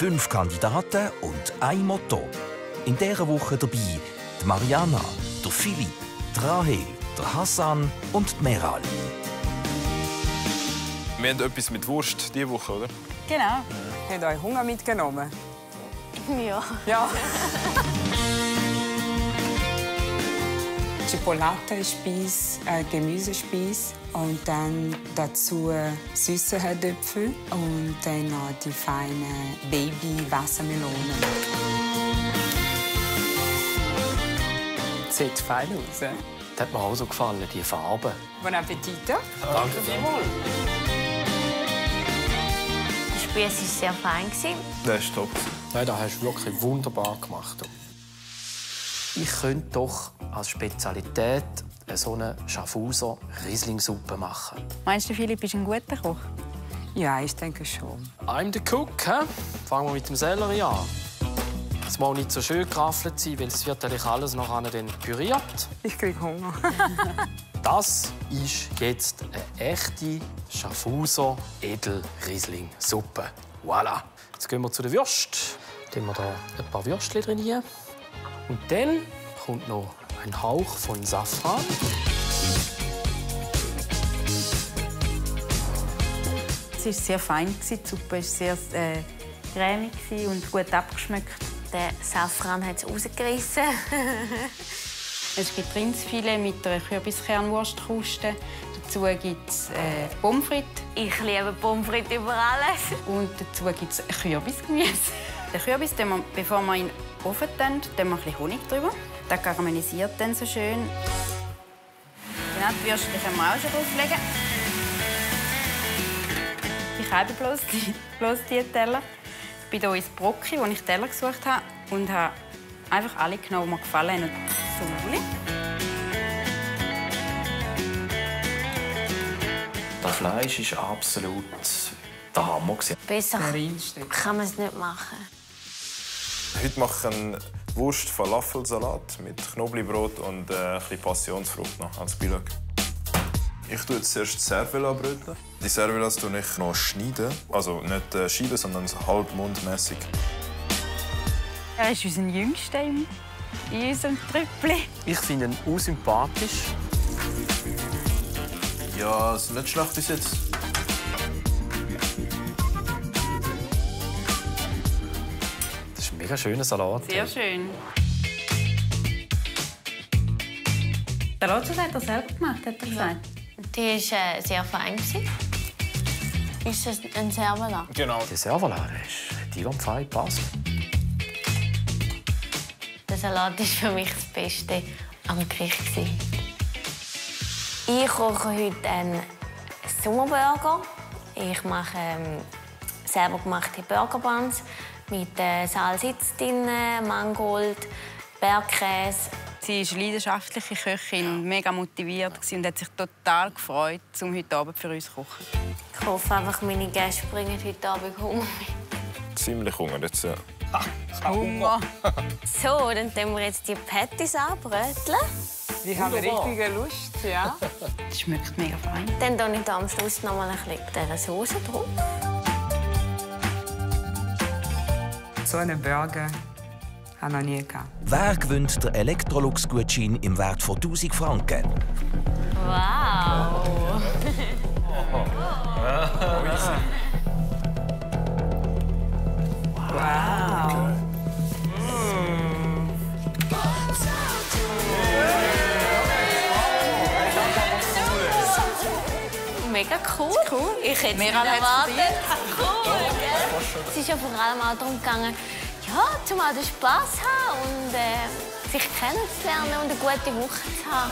5 Kandidaten und ein Motto. In dieser Woche dabei die Mariana, der Philipp, der Rahel, der Hassan und die Meral. Wir haben etwas mit Wurst diese Woche, oder? Genau. Habt ihr euch Hunger mitgenommen? Ja. Ja. Schokoladenspeis, Gemüsespeis und dann dazu süße Herdöpfel und dann noch die feinen Baby-Wassermelonen. Sieht fein aus, eh? Das hat mir auch so gefallen, die Farben. Bon Appetit. Danke vielmals. Der Spieß war sehr fein. Das ist top. Nein, das hast du wirklich wunderbar gemacht. Ich könnte doch als Spezialität so eine Schaffhauser Riesling-Suppe machen. Meinst du, Philipp ist ein guter Koch? Ja, ich denke schon. I'm the cook, hä? Fangen wir mit dem Sellerie an. Es muss nicht so schön geraffelt sein, weil es wird eigentlich alles nachher dann püriert. Ich kriege Hunger. Das ist jetzt eine echte Schaffhauser Edel-Riesling-Suppe. Voilà. Jetzt gehen wir zu der Würst. Dann wir hier ein paar Würstchen drin rein. Und dann kommt noch ein Hauch von Safran. Es war sehr fein. Die Suppe war sehr cremig und gut abgeschmeckt. Der Safran hat es rausgerissen. Es gibt Rindsfilet mit einer Kürbiskernwurstkruste. Dazu gibt es Pommes frites. Ich liebe Pommes frites über alles. Und dazu gibt es Kürbisgemüse. Den Kürbis, bevor wir ihn in den Ofen tun, wir ein bisschen Honig drüber. Das karamellisiert dann so schön. Genau, die Würstchen können wir auch schon drauflegen. Ich habe bloß diese Teller. Ich bin hier ins Brocki, wo ich Teller gesucht habe, und habe einfach alle genommen, die mir gefallen haben. Das Fleisch ist absolut der Hammer. Besser kann man es nicht machen. Heute mache ich einen Wurst-Falafelsalat mit Knoblauchbrot und ein bisschen Passionsfrucht noch als Beilage. Ich tue jetzt zuerst Cervela bröteln. Die Cervelas schneide ich noch schneiden. Also nicht schneiden, sondern so halbmundmässig. Er ist unser Jüngster in unserem Trüppli. Ich finde ihn unsympathisch. Ja, es ist nicht schlecht bis jetzt. Das ist ein mega schöner Salat. Sehr schön. Der Salat hat er selber gemacht, hat er gesagt. Die war sehr fein. Ist das ein Cervela? Genau. Der Cervela hat einwandfrei gepasst. Der Salat war für mich das Beste am Gericht. Ich koche heute einen Sommerburger. Ich mache selber gemachte Burgerbuns mit Salsitz drin, Mangold, Bergkäse. Sie ist leidenschaftliche Köchin und mega motiviert und hat sich total gefreut, um heute Abend für uns zu kochen. Ich hoffe einfach, meine Gäste bringen heute Abend Hunger mit. Ziemlich Hunger jetzt, ja. Hunger! So, dann tun wir jetzt die Patties anbröteln. Ich habe richtige Lust, ja. Das schmeckt mega fein. Dann tue ich am Schluss noch mal ein bisschen dieser Soße drauf. So einen Burger habe ich noch nie gehabt. Wer gewinnt den Electrolux-Gutschein im Wert von 1000 Franken? Wow! Wow! Mega cool. Ich hätte es nicht Meral hat's erwartet. Cool, gell? Es ist ja vor allem auch darum gegangen, ja, zumal den Spass haben und sich kennenzulernen und eine gute Woche zu haben.